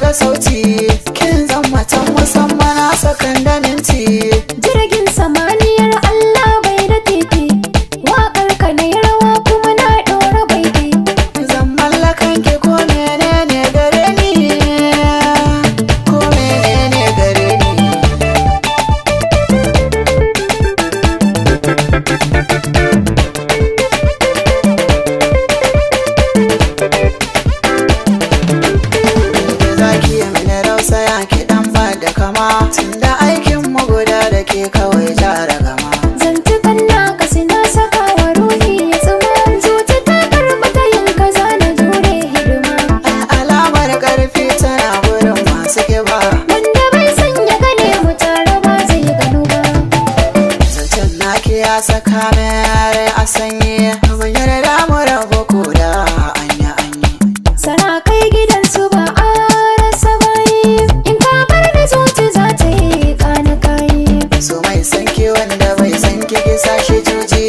da sauti. Kin zama tan musamman a sakan da minti. Jirgin samaniyar Allah bai da titi. Waƙar ka na rawa kuma na ɗora baiti. Zan mallakan ki ko menene gare ni, ko menene gare ni. Zaki yi mini rausaya ki dan ba da kama, tunda aikin mu guda da ke kawai jara gama. Zantukan naka suna saka wa ruhi ya tsuma. Zuci ta karɓi tayin kaza na jure hidima. Ai alamar karfi tana gurin masu kiba. Wanda bai sanya gane mu tare ba zai gano ba. Zancen naki ya saka min rai a sanyi, ban yarda mu rabu ko da anya anyi. Sarakai gidansu ba a rasa bayi. In ka bar da zuci za ta yi kana kayi. So mai sanki wanda bai sanki ki sashi juji.